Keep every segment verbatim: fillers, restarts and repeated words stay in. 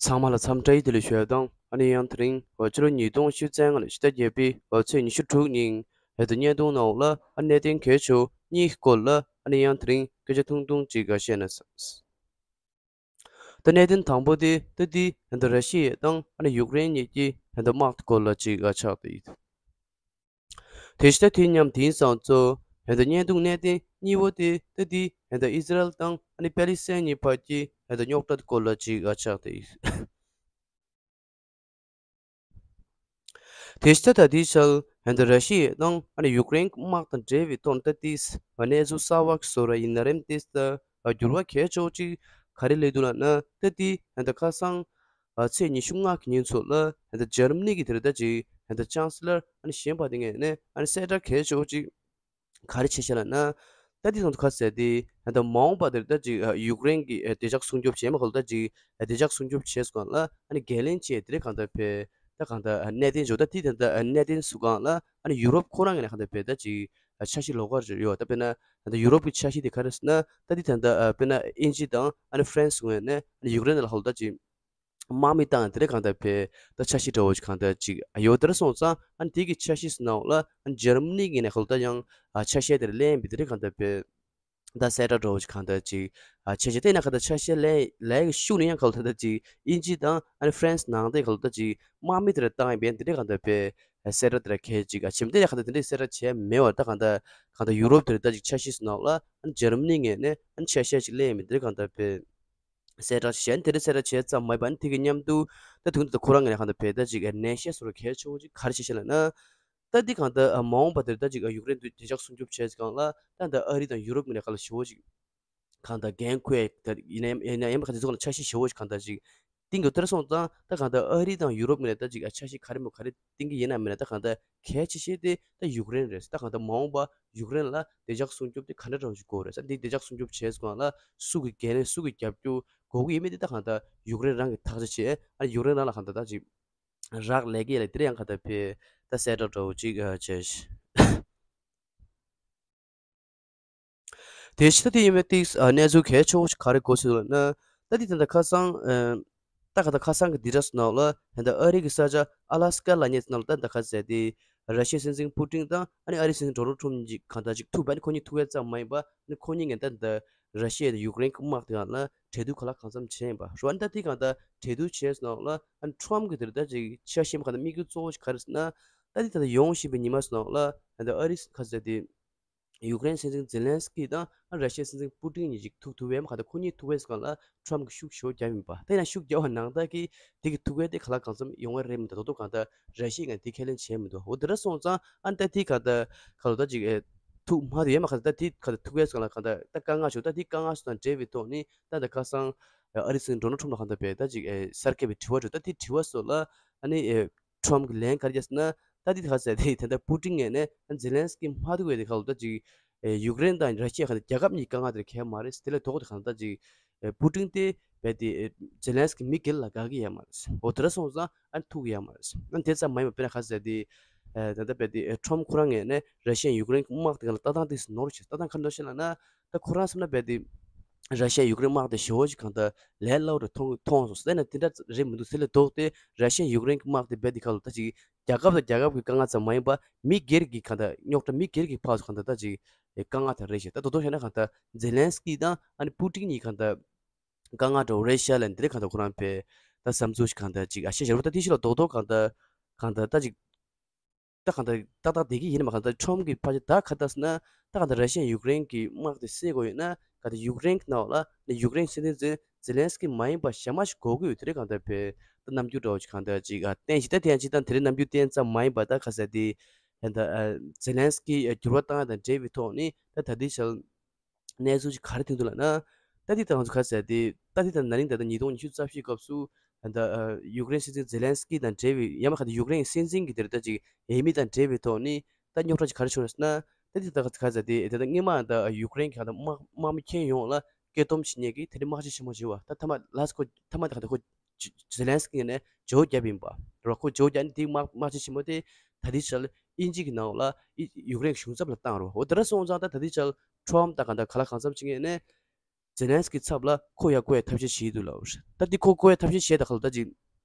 ཚང་མ་ལ་འཚམས་འདྲི་བདེ་ལེགས་ཞུ་ཡ་དང་། ཨ་ནི་ཡང་དེ་རིང་འོ་ཕྱི་ལོ་ཉིས་སྟོང་ཉི་ཤུ་རྩ་ལྔ་ལོའི་ཕྱི་ཟླ་བརྒྱད་པའི་འོ་ཚེས་ཉི་ཤུ་དྲུག་ཉིན་ཧེ་ད་བརྙན་ཐུང་ནང་ལ་ཨ་གནད་དོན་གལ་ཆེ་བ་གཉིས་ཀྱི་སྐོར་ལ་ཨ་ནི་ཡང་དེ་རིང་སྐད་ཆ་ཐུང་ཐུང་ཅིག་བཤད་ན་བསམ། ད་གནད་དོན་དང་པོ་དེ་ད་འདི་ཧེ་ད་ར་ཤི་ཡ་དང་ཨ་ནི་ཡུཀ་རེན་གཉིས་ཀྱི་ཧེ་ད་དམག་སྐོར་ལ་ཅིག་ཆགས་བསྡད་ཡོད། དེ་ཕྱི་ད་དེ་མཉམ་དེང་སང་ཚོ་ཧེ་ད་བརྙན་ཐུང་གནད་དོན་གཉིས་པོ་དེ་ད་འདི་ཧེ་ད་ཨི་ཟི་རལ་དང་ཨ་ནི་པེ་ལི་སི་ཐན་གཉིས་བར་གྱི་ཧེ་ད་རྙོག་དྲ་སྐོར་ལ་ཅིག་ཆགས་བསྡད་ཡོད། དེ་ཕྱི་ད་ད་ལྟའི་ཆར་ཧེ་ད་ར་ཤི་ཡ་དང་ཨ་ནི་ཡུཀ་རེན་དམག་དང་འབྲེལ་བའི་ཐོག་ད་ལྟའི་གནས་ཚུལ་གསར་བ་བཟོ་ར་ཡིན་ན་རེམ་ཏིས་ད་འགྱུར་བ་གལ་ཆེ་བོ་ཅིག་ག་རེ་སླེབས་འདུག་ལབ་ན། ད་ལྟའི་ཧེ་ད་ཁ་སང་ཚེས་ཉི་ཤུ་ལྔ་གི་ཉིན་ཚོ་ལ་ཧེ་ད་འཇར་མ་ནི་གི་དེ་རེད་ད་ཅིག་ཧེ་ད་ཅང་སི་ལར་ཨ་ནི་གཞན་པ་དེ་ངས་ནས་ཨ་ནི་གསལ་བསྒྲགས་གལ་ཆེ་བོ་ཅིག་ག་རེ་བྱས་ཤག་ལབ་ན། ད་དེ་དང་ཁ་གསལ་ཏེ་ད་མ་འོངས་པ་དེར་ད་ཅིག་ཡུཀ་རེན་གྱི་བདེ་འཇགས་སྲུང་སྐྱོབ་བྱས་མ་ཁོ་ད་ཅིག་བདེ་འཇགས་སྲུང་སྐྱོབ་བྱས་སོང་ལ་ཨ་ནི་འགན་ལེན་བྱས་དེ་རེད་གང་ལྟར་བས་ད་གང་ལྟར་གནད་དོན་བྱུང་ད་དེ་ད་གནད་དོན་སུ་གང་ལ་ཨ་ནི་ཡུ་རོབ་ཁོ་རང་གི་ནས་གང་ལྟར་བས་ད་ཅིག་འཆར་གཞི་ལོགས་ཀ་རེ་ཡོད། ད་དཔེར་ན་ད་ཡུ་རོབ་ཀྱི་འཆར་གཞི་དེ་ག་རེ་ཟེར་ན། ད་དེ་ད་ད་དཔེར་ན་དབྱིན་ཇི་དང་ཨ་ནི་ཧྥ་རན་སི་ངོས་ནས་ཨ་ནི་ཡུཀ་རེན་ལ་ཧོལ་ད་ཅིག་དམག་མི་བཏང་དེ་འདྲ་གང་ལྟར་བས་ད་འཆར་གཞི་འདྲ་བོ་ཞིག་གང་ལྟར་ཅིག་ཡོད། དེ་འདྲ་སོང་ཙང་ཨ་ནི་དེ་གི་འཆར་གཞི་ནང་ལ་ཨ་ནི་འཇར་མ་ནི་གི་ནས་ཁོ་ད་ཡང་ཨ་འཆར་གཞི་དེར་ལེན་པའི་དེ་འདྲ་གང་ལྟར་བས་ད་གསལ་བསྒྲགས་འདྲ་བོ་ཞིག་གང་ལྟར་ཅིག་ཨ་འཆར་གཞི་དེ་ན་གང་ལྟར་འཆར་གཞི་ལེན་ལས་ཀྱི་ཤུགས་ནི་ཡང་གང་ལྟར་ཅིག་དབྱིན་ཇི་དང་ཨ་ནི་ཧྥ་རན་སི་ནང་དེ་གང་ལྟར་ཅིག་དམག་མི་དེ་འདྲ་བཏང་ཡིན་པས་དེ་འདྲ་གང་ལྟར་བས་གསལ་བསྒྲགས་དེ་འདྲ་གལ་ཅིག་ཨ་བྱེད་མི་དེ་ཡང་གང་ལྟར་དེ་འདྲ་གསལ་བསྒྲགས་བྱས་མེད་པར་ད་གང་ལྟར་གང་ལྟར་ཡུ་རོབ་དེ་འདྲ་ད་ཅིག་འཆར་གཞི་ནང་ལ་ཨ་ནི་འཇར་མ་ནི་ངོས་ནས་ཨ་ནི་འཆར་གཞི་ཞིག་ལེན་ཡིན་པས་དེ་འདྲ་གང་ལྟར་བས། གསལ་བསྒྲགས་བྱས་ནས་དེ་འདྲ་གསལ་བསྒྲགས་བྱས་ཙམ་མ་ཡིན་པ་ནི་དེ་གི་མཉམ་དུ་ད་དུང་ད་ཁོ་རང་ངོས་ནས་གང་ལྟར་བས་ད་ཅིག་ནན་བཤད་སོགས་གལ་ཆེ་བོ་ཅིག་ག་རེ་བྱས་ཤག་ལབ་ན། ད་འདི་གང་ལྟར་མ་འོངས་པ་དེར་ད་ཅིག་ཡུཀ་རེན་དུ་བདེ་འཇགས་སྲུང་སྐྱོབ་བྱས་ཙང་ལ་ད་ད་ཨ་རི་དང་ཡུ་རོབ་ངོས་ནས་ག་ལ་ཞེ་བོ་ཅིག་གང་ལྟར་འགན་འཁུར་ཡ་ད་ཡིན་ན་ཡང་ཡིན་ན་ཡང་ག་དེ་ཚོ་ག་ལ་འཆར་གཞི་ཞེ་བོ་ཅིག་གང་ལྟར་ཅིག་བཏིང་དགོས། དེར་སོང་ཙང་ད་གང་ལྟར་ཨ་རི་དང་ཡུ་རོབ་ངོས་ནས་ད་ཅིག་འཆར་གཞི་ག་རེ་མོ་ག་རེ་བཏིང་གི་ཡིན་ན་མིན་ན་ད་གང་ལྟར་གལ་ཆེ་ཤོས་དེ་ད་ཡུཀ་རེན་རེད། ད་གང་ལྟར་མ་འོངས་པ་ཡུཀ་རེན་ལ་བདེ་འཇགས་སྲུང་སྐྱོབ་དེ་ག་འདྲ་འདྲ་བོ་ཞིག་དགོས་རེད་ཟེར། འདི་བདེ་འཇགས་སྲུང་སྐྱོབ་བྱས་སོང་ལ་སུ་གི་འགན་ལེན་སུ་གི་རྒྱབ་སྐྱོར་དགོས་ཀྱི་ཡིན་མིན་དེ་ད་གང་ལྟར་ཡུཀ་རེན་རང་གི་ཐག་གཅོད་བྱས། ཨ་ནི་ཡུཀ་རེན་རང་ལ་གང་ལྟར་ད་ཅིག་རག་ལས་ཀྱི་ལས་དེ་རེད། ཡང་གང་ལྟར་བས་ད་གསལ་བསྒྲགས་འདྲ་བོ་ཅིག་བྱས་ཤག་དེ་ཕྱི་ད་དེ་ཡིན་པའི་ཏིག་ཨ་གནས་ཚུལ་གལ་ཆེ་བོ་ཞིག་ག་རེ་གོ་སྲིད་ལབ་ན། ད་དེ་ད་ལྟ་ཁ་སང་ཨ་ད་ག་ད་ཁ་སང་གི་འདི་འདྲ་སོང་ནང་ལ་ད་ལྟ་ཨ་རི་གི་ས་ཆ་ཨ་ལ་སི་ཀ་ལབ་མཁན་ནང་ལ་ད་ད་ག་ཟེར་དེ་ར་ཤི་ཡའི་སྲིད་འཛིན་པུ་ཏིན་དང་ཨ་ནི་ཨ་རིའི་སྲིད་འཛིན་ཌོ་ནལ་ཊམ་གཉིས་གང་ལྟར་ཅིག་ཐུག་པ་ནི་ཁོ་གཉིས་ཐུག་ཡས་ཙམ་མ་ཡིན་པ་ནི་ཁོ་གཉིས་ངན་ད་ད་ར་ཤི་ཡ་དང་ཡུཀ་རེན་གྱི་དམག་དེ་གང་ལ་འབྲེལ་གཏུག་ག་ལ་གང་འཚམ་བྱས་ཡིན་པ་རེད་བ། ད་དེ་གང་ལྟར་འབྲེལ་གཏུག་བྱས་སོང་ནང་ལ་ཨ་ནི་ཊམ་གི་དེ་རེད་ད་ཅིག་འཆར་གཞི་གང་ལྟར་དམིགས་ཡུལ་གཙོ་བོ་ཞིག་ག་རེ་ཟེར་ན། ད་དེ་ད་ལྟ་ཡོང་བཞིན་པའི་ཉི་མ་སོང་ནང་ལ་ད་ལྟ་ཨ་རི་ག་ཟེར་དེ། ཡུཀ་རེན་སྲིད་འཛིན་ཛེ་ལན་སི་ཀི་དང་ཨ་ར་ཤི་ཡའི་སྲིད་འཛིན་པུ་ཏིན་གཉིས་ཀྱིས་ཐུག་ཐུག་པས་མ་ག་ད་ཁོ་གཉིས་ཐུག་པའི་སྒང་ལ་ཊམ་གྱིས་ཤུགས་ཞེ་པོ་བརྒྱབ་ཡིན་པ། ད་ཡིན་ན་ཤུགས་བརྒྱབ་པ་ནང་ལྟར་གྱི་དེ་གི་ཐུག་པའི་དེ་ག་ལ་གང་འཚམ་ཡོང་བའི་རེད་མི་འདུག་རྡོག་རྡོག་གང་ལྟར་ར་ཤི་ཡས་ང་དེ་ཁས་ལེན་བྱས་མི་འདུག་འོ་དེ་འདྲ་སོང་ཙང་ཨ་ནི་ད་དེ་ག་ད་ག་ལོ་ད་ཅིག་ཨེ་ཐུག་མ་ཐུག་ཡས་མ་ག་ད་ད་དེ་ག་ད་ཐུག་པའི་སྒང་ལ་ག་ད་ད་དཀའ་ངལ་བྱུང་། ད་དེ་དཀའ་ངལ་སོགས་དང་འབྲེལ་བའི་ཐོག་ནས་ད་ད་ཁ་སང་ཨ་རིའི་སྲིད་འཛིན་ཌོ་ནལ་ཊམ་ལ་ག་ད་བས་ད་ཅིག་ཨེ་གསར་འགོད་པའི་དྲི་བ་དྲིས། ད་དེ་དྲི་བ་སོགས་ལ་ཨ་ནི་ཨེ། ཊམ་གྱིས་ལན་ག་རེ་བརྒྱབ་ཟེར་ན། ད་འདི་ག་ཟེར་དེ་ད་ལྟ་པུ་ཏིན་ངོས་ནས་ཛེ་ལན་སི་ཀི་མ་ཐུག་པའི་དེ་ག་ལ་ད་ཅིག་ཡུཀ་རེན་དང་ར་ཤི་ཡ་ག་ད་རྒྱལ་ཁབ་གཉིས་དཀའ་ངལ་དེར་གལ་མ་རེད། དེ་ལས་དོག་དེ་ག་ད་ཅིག་པུ་ཏིན་དེ་བས་དེ་ཛེ་ལན་སི་ཀི་མི་སྒེར་ལ་དགའ་གི་ཡོད་མ་རེད། འོ་དེ་འདྲ་སོང་ཙང་ཨ་ཐུག་གི་ཡོད་མ་རེད། ཨ་དེ་ཙམ་མ་ཡིན་པ་དཔེར་ན་ག་ཟེར་དེ་ད་ལྟ་བས་དེ་ཊམ་ཁོ་རང་ངོས་ནས་ར་ཤི་ཡ་ཡུཀ་རེན་དམག་དེ་ག་ལ་ལྟ་སྟངས་དེ་ནོར་ཞིག་ལྟ་སྟངས་ག་འདྲ་ཞིག་ལབ་ན། ད་ཁོ་རང་བསམ་ན་རྦད་དེ་ར་ཤི་ཡ་ཡུཀ་རེན་དམག་དེ་ཞེ་པོ་ཅིག་གང་ལྟར་ལས་སླ་པོ་རེད་མཐོང་མཐོང་སོང་ཟེར་ན་དེ་འདྲ་རེད་མི་འདུག་དེ་ལས་ལྡོག་སྟེ་ར་ཤི་ཡ་ཡུཀ་རེན་གྱི་དམག་དེ་རྦད་དེ་ག་ལ་ད་ཅིག་རྒྱལ་ཁབ་དང་རྒྱལ་ཁབ་ཀྱི་དཀའ་ངལ་ཙམ་མ་ཡིན་པ་མི་སྒེར་གྱི་གང་ལྟར་རྙོག་དྲ་མི་སྒེར་གྱི་ཕར་ཚུར་གང་ལྟར་ད་ཅིག་དཀའ་ངལ་དེ་རེད་ཤག་ད་དོ་དོ་བྱས་ན་གང་ལྟར་ཛེ་ལན་སི་ཀི་དང་ཨ་ནི་པུ་ཏིན་གཉིས་གང་ལྟར་དཀའ་ངལ་འདྲ་བོ་རེད་ཤག་ལབ་འདི་རེད་གང་ལྟར་ཁོ་རང་བས་ད་བསམ་ཚུལ་ཞིག་གང་ལྟར་ཅིག་ཨ་བཤད་བཞག་རུ། ད་དེ་ཕྱི་ལ་རྡོག་རྡོག་གང་ལྟར་གང་ལྟར་ད་ཅིག་ད་གང་ལྟར་ཏག་ཏག་བསྡད་ཀྱི་ཡིན་མ་གང་ལྟར་ཊམ་གྱི་ཕ་ཆེ་ད་ག་ད་ཟེར་ན་ད་གང་ལྟར་ར་ཤི་ཡ་ཡུཀ་རེན་གྱི་དམག་དེ་སེལ་དགོས་ཡོད་ན་ག་ད་ཡུཀ་རེན་གྱི་ནང་ལ་ནི་ཡུཀ་རེན་སྲིད་འཛིན་ཛེ་ལན་སི་ཀི་མ་ཡིན་པ་གཞན་མ་ཞིག་དགོས་ཀྱི་ཡོད། དེ་རིང་གང་ལྟར་བས་ད་རྣམ་འགྱུར་འདྲ་བོ་ཞིག་གང་ལྟར་ཅིག་ཨ་བསྟན་ཞིག་ད་དེ་ཡང་ཅིག་ད་དེ་རིང་རྣམ་འགྱུར་བསྟན་ཙམ་མ་ཡིན་པ་ད་ག་ཟེར་དེ་ད་ཛེ་ལན་སི་ཀི་འགྱུར་བ་བཏང་ཡ་དང་འབྲེལ་བའི་ཐོག་ནས་ད་ད་ལྟའི་ཆར། གནས་ཚུལ་ཅིག་ག་རེ་ཐོན་འདུག་ལབ་ན། ད་ལྟའི་ད་ང་ཚོ་ག་ཟེར་དེ་ད་ལྟའི་ད་ན་ནིང་ད་ལྟ་ཉིས་སྟོང་ཉི་ཤུ་རྩ་བཞིའི་སྐབས་སུ་ད་ལྟ་ཡུཀ་རེན་སྲིད་འཛིན་ཛེ་ལན་སི་ཀི་དང་འབྲེལ་བའི་ཡང་མ་ག་ད་ཡུཀ་རེན་སྲིད་འཛིན་གྱི་དེར་ད་ཅིག་འོས་མི་དང་འབྲེལ་བའི་ཐོག་ནས་ད་རྙོག་དྲ་ཅིག་ག་རེ་བྱུང་རེད་ཟེར་ན། ད་ལྟའི་ད་ག་ཟེར་དེ་ད་ལྟ་སྔོན་མ་ད་ཡུཀ་རེན་གྱི་ད་དམག་དམག་མི་ཁྱོན་ཡོངས་ལ་སྐད་སྡོམ་བྱེད་མཁན་གྱི་དེ་རིང་དམག་སྤྱི་ཆེན་མོ་ཞིག་ཡོད་པ། ད་མཐའ་མ་ལ་སི་ཁོ་མཐའ་མ་ད་ག་ད་ཁོ་ཛེ་ལན་སི་ཀི་ནས་བྱོལ་བརྒྱབ་ཡིན་པ་རེད་བ། ཁོ་བྱོལ་བརྒྱབ་ནས་དེའི་དམག་དམག་སྤྱི་ཆེན་མོ་དེ་ད་ལྟའི་ཆར་དབྱིན་ཇི་གི་ནང་ལ་ཡུཀ་རེན་གཞུང་ཚབ་ལ་བཏང་རེད་བ། འོ་དེ་འདྲ་སོང་ཙང་ད་ད་ལྟའི་ཆར་ཊམ་ད་ག་ད་ག་ལ་གང་འཚམ་བྱེད་མཁན་ནས་ ཛེ་ལན་སི་ཀི་ཚབ་ལ་ཁོ་ཡར་བསྐོ་ཡའི་ཐབས་ཤེས་བྱེད་ཀྱི་འདུག་ལབ་རེད། ད་འདི་ཁོ་བསྐོ་ཡའི་ཐབས་ཤེས་བྱས་ད་ག་ལ་ད་ཅིག་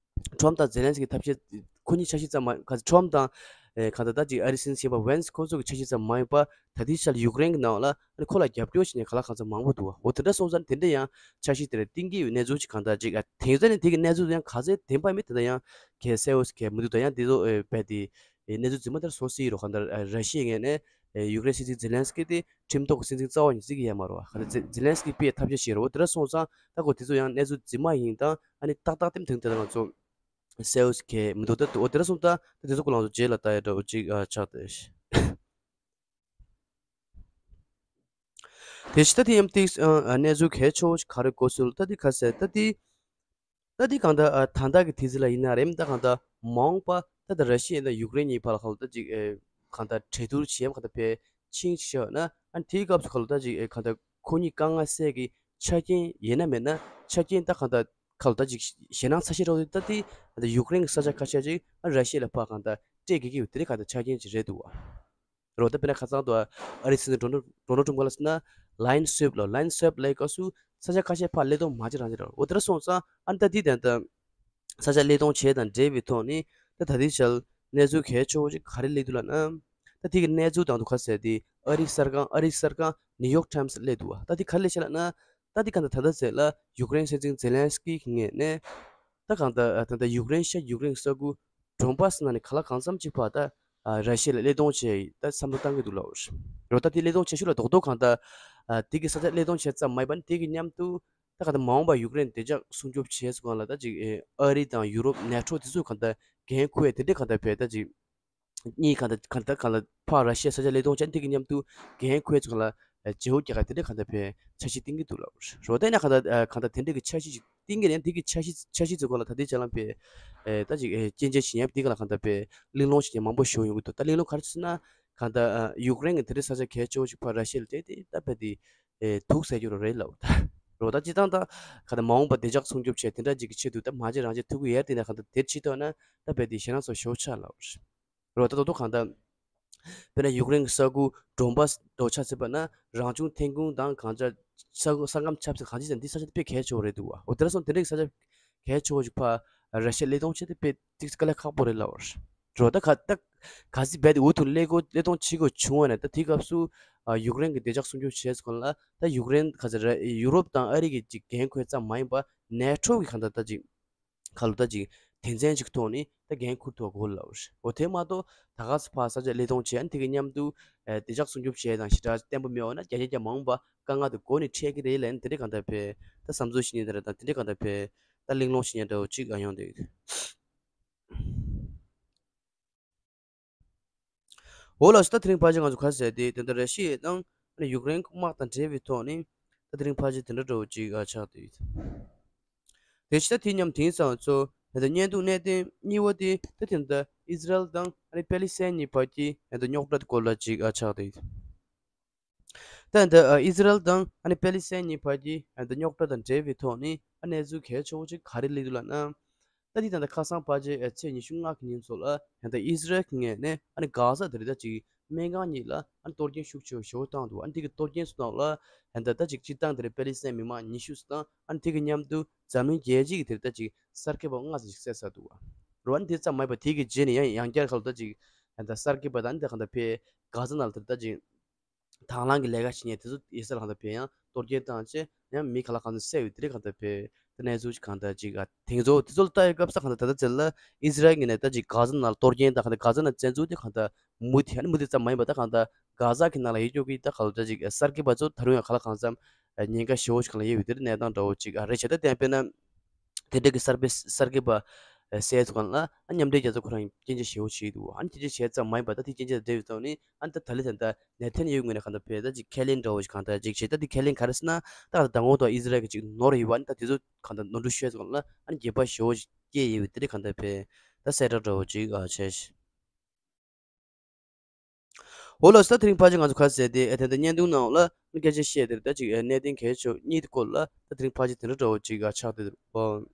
ཊམ་དང་ཛེ་ལན་སི་ཀི་ཐབས་ཤེས་ཁོ་གཉིས་ཆ་ཤས་ཙམ་མ་ག་ཊམ་དང་ཨེ་གང་ལྟར་ད་ཅིག་ཨ་རིའི་སྲིད་འཛིན་ཞིག་པ་ཝེན་སི་ཁོ་ཚོ་གི་ཆ་ཤས་ཙམ་མ་ཡིན་པ། ད་ལྟའི་ཆར་ཡུཀ་རེན་གྱི་ནང་ལ་ཨ་ནི་ཁོ་ལ་རྒྱབ་སྐྱོར་བྱེད་མཁན་ག་ལ་གང་འཚམ་མང་པོ་འདུག་བ། འོ་དེ་འདྲ་སོང་ཙང་དེ་འདྲ་ཡང་འཆར་གཞི་དེ་འདྲ་བཏིང་གི་ཡོད་གནས་ཚུལ་ཅིག་གང་ལྟར་ཅིག་ཨ་དེང་སང་ནས་དེ་གི་གནས་ཚུལ་ཡང་ག་ཚད་བདེན་པ་མེད་དེ་འདྲ་ཡང་གལ་གསལ་བོ་ཞིག་གལ་མི་འདུག་ད་ཡང་དེ་ཚོ་ཨེ་རྦད་དེ་ཨེ་གནས་ཚུལ་རྫུན་མ་ལྟར་བཟོ་སྲིད་རོ། གང་ལྟར་ཨ་ར་ཤི་ཡའི་ངོས་ནས་ཨེ་ཡུཀ་རེན་སྲིད་འཛིན་ཛེ་ལན་སི་ཀི་དེ་ཁྲིམས་ཐོག་གི་སྲིད་འཛིན་རྩ་བ་ཉིད་བརྩི་གི་ཡོད་མ་རེད་བ། གང་ལྟར་ཛེ་ཛེ་ལན་སི་ཀི་སྤེལ་ཐབས་ཤེས་བྱེད་རོ། འོ་དེ་འདྲ་སོང་ཙང་ད་ཁོ་དེ་ཚོ་ཡང་གནས་ཚུལ་རྫུན་མ་ཡིན་དང་ཨ་ནི་ཏག་ཏག་དེ་མཐུན་དེ་ང་ཚོ་སེལ་གལ་མི་འདུག་ད་འོ་དེ་འདྲ་སོང་ཙང་ད་དེ་ཚོ་སྐོར་ལ་ང་ཚོ་རྗེས་ལ་ལྟ་ཡ་འདྲ་བོ་ཅིག་ཨ་ཆགས་ཏེ། དེ་ཕྱི་ད་དེ་ཡང་ཏིག་ཨ་གནས་ཚུལ་གལ་ཆེ་བོ་ཞིག་ག་རེ་གོ་སོང་ད་དེ་ག་ཟེར་ད་དེ། ད་དེ་གང་ལྟར་ཨ་ད་ལྟ་གི་དུས་ཚོད་ལ་ཡིན་ན་རེམ་ད་གང་ལྟར་མ་འོངས་པ་ད་ལྟ་ར་ཤི་ཡ་དང་ཡུཀ་རེན་གཉིས་བར་ལ་གང་ལྟར་ཅིག་ཨེ་གང་ལྟར་གྲོས་བསྡུར་བྱེད་ཡམ་གང་ལྟར་ཕེ་ཕྱིན་ཅི་ཤག་ན་ཨ་དེའི་སྐབས་སུ་གང་ལྟར་ཅིག་ཨེ་གང་ལྟར་ཁོ་གཉིས་དཀའ་ངལ་སེལ་གི་ཆ་རྐྱེན་ཡིན་ན་མེད་ན་ཆ་རྐྱེན་ད་གང་ལྟར་གང་ལྟར་ཅིག་ཞེད་སྣང་ཚ་ཤས་རོགས་ད་དེ་ད་ལྟ་ཡུཀ་རེན་གི་ས་ཆ་ཁ་ཤས་ཅིག་ཨ་ར་ཤི་ཡ་ལ་ཕར་གང་ལྟར་སྤྲད་དགོས་ཀྱི་ཡོད་དེ་རེད་གང་ལྟར་ཆ་རྐྱེན་ཅིག་རེད་འདུག་བ། རོ་ད་དཔེར་ན་ཁ་སང་དུ་ཨ་རི་སྲིད་འཛིན་ཌོ་ནལ་ཌོ་ནལ་ཊམ་ག་ལ་སི་ན་ལའིན་སུབ་ལོ་ལའིན་སུབ་ལའི་སྐབས་སུ་ས་ཆ་ཁ་ཤས་ཕར་གློད་གཏོང་མ་བྱེད་རང་བྱེད་ར་འོ་དེ་འདྲ་སོང་ཙང་ཨ་ནི་ད་དེ་དན་ད་ས་ཆ་གློད་གཏོང་བྱས་དང་འབྲེལ་བའི་ཐོག་ནས་ད་ད་ལྟའི་ཆར་གནས་ཚུལ་གལ་ཆེ་བོ་ཅིག་ག་རེ་སླེབས་འདུག་ལབ་ན། ད་དེ་གི་གནས་ཚུལ་དང་དུ་ཁ་གསལ་དེ་ཨ་རིའི་གསར་ཁང་ཨ་རིའི་གསར་ཁང་ནིའུ་ཡོག་ཊའིམ་སི་སླེབས་འདུག་བ། ད་དེ་ག་རེ་སླེབས་ཤག་ལབ་ན། ད་དེ་ག་ད་ད་ལྟ་ཟེར་ལ་ཡུཀ་རེན་སྲིད་འཛིན་ཛེ་ལན་སི་ཀི་གི་ངོས་ནས་ད་གང་ད་ད་ད་ཡུཀ་རེན་ཤ་ཡུཀ་རེན་ས་ཁུལ་ཌོན་པཱ་སི་ནང་ནས་ག་ལ་གང་འཚམ་ཅིག་ཕར་ད་ཨ་ར་ཤི་ཡ་ལ་གློད་གཏོང་བྱས་ཡིན་ད་བསམ་བློ་བཏང་གི་འདུག་ལབ་རེད། རོ་ད་དེ་གློད་གཏོང་བྱེད་ཤུགས་ལ་རྡོག་རྡོག་གང་ད་ཨ་དེ་གི་ས་ཆ་གློད་གཏོང་བྱས་ཙམ་མ་ཡིན་པ་ནི་དེ་གི་མཉམ་དུ་ད་གང་ད་མ་འོངས་པ་ཡུཀ་རེན་བདེ་འཇགས་སྲུང་སྐྱོབ་བྱས་སུ་གང་ལ་ད་ཅིག་ཨེ་ཨ་རི་དང་ཡུ་རོབ་ནེ་ཊོ་དེ་ཚོ་གང་ད་འགན་འཁུར་ཡ་དེ་འདྲས་གང་ད་བས་ད་ཅིག་གཉིས་གང་ད་གང་ད་གང་ལ་ཕར་ར་ཤི་ཡ་ས་ཆ་གློད་གཏོང་བྱས་དེ་གི་མཉམ་དུ་འགན་འཁུར་ཡ་ཚོ་གང་ལ་བརྗེ་བོ་རྒྱག་ག་དེ་འདྲས་གང་ད་བས་འཆར་གཞི་བཏིང་གི་འདུག་ལབ་རོ་ད་ཡིན་ན་གང་ད་གང་ད་དེ་འདྲས་ཀྱི་འཆར་གཞི་ཅིག་བཏིང་གི་རེད། དེ་གི་འཆར་གཞི་འཆར་གཞི་ཚོ་གང་ལ་ད་ལྟའི་ཆ་ལ་བས་ད་ཅིག་སྐྱོན་བརྗོད་བྱེད་མཁན་དེ་ག་ལ་གང་ད་བས་གླེང་སློང་བྱེད་མཁན་མང་པོ་ཞིག་ཡོང་གི་འདུག་ད་གླེང་སློང་ག་རེ་ཟེར་ན་གང་ད་ཡུཀ་རེན་གི་དེ་འདྲས་ས་ཆ་གལ་ཆེ་བོ་ཞིག་ཕར་ར་ཤི་ཡ་ལ་སྤྲད་དེ་ད་བས་དེ་ཨེ་དུག་ཟེར་རྒྱུ་རོ་རེད་ལབ། རོ་ད་སྤྱི་བཏང་ད་ག་ད་མ་འོངས་པ་བདེ་འཇགས་སྲུང་སྐྱོབ་བྱས་དེ་འདྲ་ཅིག་གི་ཆེད་དུ་ད་མ་བྱེད་རང་བྱེད་ཐུབ་ཀྱི་ཡར་དེ་ན་གང་ད་དེར་ཕྱིན་ཐོག་ན་ད་བས་དེ་ཞེད་སྣང་ཚོ་ཞོ་ཆ་ལབ། རོ་ད་དོ་དོ་གང་ད་དཔེར་ན་ཡུཀ་རེན་གྱི་ས་ཁུལ་ཌོན་པཱ་སི་འགྲོ་ཆ་ཚེ་པ་ན་རང་བྱུང་ཐོན་ཁུངས་དང་གང་ཅག་ས་ས་ཁམས་ཆབ་སྲིད་གང་ཅི་ཅང་འདི་ས་ཆ་དེ་དཔེ་གལ་ཆེ་བོ་རེད་འདུག་བ། འོ་དེ་ར་སོང་དེ་འདྲ་གི་ས་ཆ་གལ་ཆེ་བོ་ཞིག་ཕར་ར་ཤི་ཡ་གློད་གཏོང་བྱས་ཏེ་དཔེ་ཏིག་དཀའ་ལས་ཁག་པོ་རེད་ལབ་བར། རོ་ད་ག་ད་ག་ཟི་བས་དེ་འུ་ཐུག་ལས་གོ་གློད་གཏོང་བྱེད་དགོས་བྱུང་བ་ནས་ད་དེའི་སྐབས་སུ་ཨ་ཡུཀ་རེན་གྱི་བདེ་འཇགས་སྲུང་སྐྱོབ་བྱས་སོང་ལ་ད་ཡུཀ་རེན་ག་ཟེར་ར་ཡུ་རོབ་དང་ཨ་རི་གི་ཅིག་འགན་ཁུར་ཙམ་མ་ཡིན་པ་ནེ་ཊོ་གི་གང་ད་ད་ཅིག་ཁ་ལོ་ད་ཅིག་དོན་ཚན་ཅིག་ཐོག་ནས་ད་འགན་ཁུར་ཐུབ་དགོས་ལབ་རེད། འོ་དེ་མ་གཏོགས་ད་ག་ས་ཕར་ས་ཆ་གློད་གཏོང་བྱས་ཨ་ནི་དེ་གི་མཉམ་དུ་ཨ་བདེ་འཇགས་སྲུང་སྐྱོབ་བྱས་དང་ཞེ་དྲག་བརྟན་པོ་མེད་པ་ན་རྒྱ་རྒྱ་རྒྱ་མ་འོངས་པ་དཀའ་ངལ་དུ་མགོ་ནས་འཕྲད་ཀྱི་རེད་ལབ་ནས་དེ་འདྲས་གང་ལྟར་བས་ད་བསམ་ཚུལ་ཞིག་ཉན་དེ་རེད་དང་དེ་འདྲས་གང་ལྟར་བས་ད་གླེང་སློང་ཞིག་ཉན་འདྲ་བོ་ཅིག་ཨ་ཡོང་འདུག་འོ་ལགས་སོ། ད་དེ་རིང་ཕལ་ཆེར་ང་ཚོ་ག་རེ་ཟེར་ཏེ་དེ་འདྲ་ར་ཤི་ཡ་དང་ཨ་ནི་ཡུཀ་རེན་དམག་དང་འབྲེལ་བའི་ཐོག་ནས་ད་དེ་རིང་ཕལ་ཆེར་དེ་འདྲ་འདྲ་བོ་ཅིག་ཨ་ཆགས་འདུག་དེ་ཕྱི་ད་དེ་མཉམ་དེང་སང་ཚོ་ད་ལྟ་བརྙན་ཐུང་གནད་དོན་གཉིས་པ་དེ་ད་དེ་འདྲ་ཨི་ཟི་རལ་དང་ཨ་ནི་པེ་ལི་སི་ཐན་གཉིས་བར་གྱི་ད་ལྟ་རྙོག་དྲ་སྐོར་ལ་ཅིག་ཨ་ཆགས་འདུག་ད་ད་ཨི་ཟི་རལ་དང་ཨ་ནི་པེ་ལི་སི་ཐན་གཉིས་བར་གྱི་ཨ་ད་རྙོག་དྲ་དང་འབྲེལ་བའི་ཐོག་ནས་ཨ་གནས་ཚུལ་གལ་ཆེ་བོ་ཅིག་ག་རེ་སླེབས་འདུག་ལབ་ན། ད་འདི་ད་ལྟ་ཁ་སང་ཕལ་ཆེར་ཨ་ཚེས་ཉི་ཤུ་ལྔ་གི་ཉིན་ཚོ་ལ་ད་ལྟ་ཨི་ཟི་རལ་གྱི་ངོས་ནས་ཨ་ནི་གྷ་ཟ་དེ་རེད་ད་ཅིག་སྨན་ཁང་གཉིས་ལ་ཨ་ནི་གཏོར་སྐྱོན་ཤུགས་ཆེ་བོ་ཞེ་བོ་བཏང་འདུག་ཨ་ནི་དེ་གི་གཏོར་སྐྱོན་ཚོ་ནང་ལ་ད་ལྟ་ད་ཅིག་སྤྱིར་བཏང་དེ་རེད་པེ་ལི་སི་ཐན་མི་མང་ཉི་ཤུ་ཙམ་དང་ཨ་ནི་དེ་གི་མཉམ་དུ་འཛམ་གླིང་རྒྱལ་སྤྱི་གི་དེ་རེད་ད་ཅིག་གསར་འགོད་པ་ལྔ་ཙམ་ཞིག་བསད་ཚར་འདུག་བ། རོ་ཨ་ནི་དེ་ཙམ་མ་ཡིན་པ་དེ་གི་རྗེས་ནས་ཡང་ཡང་བསྐྱར་ཁ་ལོ་ད་ཅིག་ད་ལྟ་གསར་འགོད་པ་དང་ཨ་ནི་ད་ག་ད་ཕེ་གྷ་ཟ་ནང་ལ་དེ་རེད་ད་ཅིག་དང་བླངས་ཀྱི་ལས་ཀ་བྱེད་མཁན་དེ་ཚོ་ཡོད་ས་ལ་གང་ལྟར་བས་ཡང་གཏོར་སྐྱོན་བཏང་བྱས་ཡང་མི་ག་ལ་གང་འཚམ་བསད་ཡོད་དེ་རིགས་གང་ལྟར་བས་ད་གནས་ཚུལ་ཅིག་གང་ལྟར་ཅིག་ཨ་དེང་ཚོ་དེ་ཚོ་ལ་ལྟ་ཡི་སྐབས་ས་གང་ལྟར་ད་ལྟ་ཚེ་ལ་ཨི་ཟི་རལ་གྱི་ནས་ད་ཅིག་གྷ་ཟ་ནང་ལ་གཏོར་སྐྱོན་དང་གང་ལྟར་གྷ་ཟ་ནང་བཙན་འཛུལ་དེ་གང་ལྟར་མུ་མཐུད་ཨ་ནི་མུ་མཐུད་ཙམ་མ་ཡིན་པ་ད་གང་ལྟར་གྷ་ཟ་གི་ནང་ལ་ཡོད་ཀྱོག་གི་ད་གང་ལྟར་ཅིག་གསར་འགོད་པ་ཚོ་ད་རུང་ཡང་ག་ལ་གང་འཚམ་ཉེན་ཁ་ཞེ་བོ་ཞིག་གང་ལ་ཡོད་པའི་དེ་རིགས་གནས་སྟངས་འདྲ་བོ་ཅིག་ཨ་རེད་བྱས་ད་བསྟན་དཔེར་ན། དེ་འདྲ་གི་གསར་པའི་གསར་འགོད་པ་ཨ་བསད་ཚོ་གང་ལ་ཨ་མཉམ་འབྲེལ་རྒྱལ་ཚོགས་ཁོ་རང་སྐྱོན་བརྗོད་ཞེ་བོ་བྱས་འདུག་ཨ་ནི་སྐྱོན་བརྗོད་བྱས་ཙམ་མ་ཡིན་པ་ད་དེ་སྐྱོན་བརྗོད་དང་འབྲེལ་བའི་ཐོག་ནས་ཨ་ནི་ད་ད་ལི་ད་ད་ནེ་ཐན་ཡ་ཧུ་ངོས་ནས་གང་ལྟར་བས་ད་ཅིག་ཁས་ལེན་འདྲ་བོ་ཞིག་གང་ལྟར་ཅིག་བྱས་ད་དེ་ཁས་ལེན་ག་རེ་ཟེར་ན་ད་གང་ལྟར་དང་པོ་དང་ཨི་ཟི་རལ་གྱི་ཅིག་ནོར་ཡོད་པ་ཨ་ནི་ད་དེ་ཚོ་གང་ལྟར་ནོར་འཁྲུལ་ཤོད་ཚོ་གང་ལ་ཨ་ནི་འགྱོད་པ་ཞེ་བོ་ཞིག་སྐྱེས་ཡོད་པའི་དེ་འདྲ་གང་ལྟར་བས་ད་གསལ་བསྒྲགས་འདྲ་བོ་ཅིག་ཨ་བྱས་ཤིག་འོ་ལགས་སོ། ད་དེ་རིང་ཕལ་ཆེར་ང་ཚོ་ག་རེ་ཟེར་ཏེ་ཨེ་ད་ལྟ་བརྙན་ཐུང་ནང་ལ་སྐད་ཆ་བཤད་དེ་ད་ཅིག་ཨེ་གནད་དོན་གལ་ཆེ་གཉིས་དེ་སྐོར་ལ་ད་དེ་རིང་ཕལ་ཆེར་དེ་འདྲ་འདྲ་བོ་ཅིག་ཨ་ཆགས་ཏེ་འོ།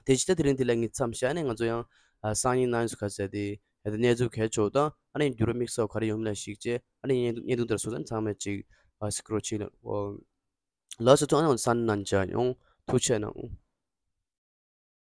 དེ་ཕྱི་ད་དེ་རིང་དེ་ལ་ངས་མཚམས་བཞག་ནས་ང་ཚོ་ཡང་ཨ་སང་ཉིན་གནངས་ཉིན་སུ་ག་རེ་ཟེར་ཏེ་ཨེ་ད་གནས་ཚུལ་གལ་ཆེ་དང་ཨ་ནི་འགྱུར་བ་དམིགས་བསལ་ག་རེ་ཡོང་མིན་ལ་གཞིགས་བྱས་ཨ་ནི་བརྙན་ཐུང་བརྙན་ཐུང་དེར་སོང་ཙང་ཚང་མས་ཅིག་ཨ་སི་ཀྲོལ་བྱེད་ལ་འོ། ལགས་སོ། ཚང་མ་གསན་གནང་བྱས་ཡོང་། ཐུགས་རྗེ་གནང་།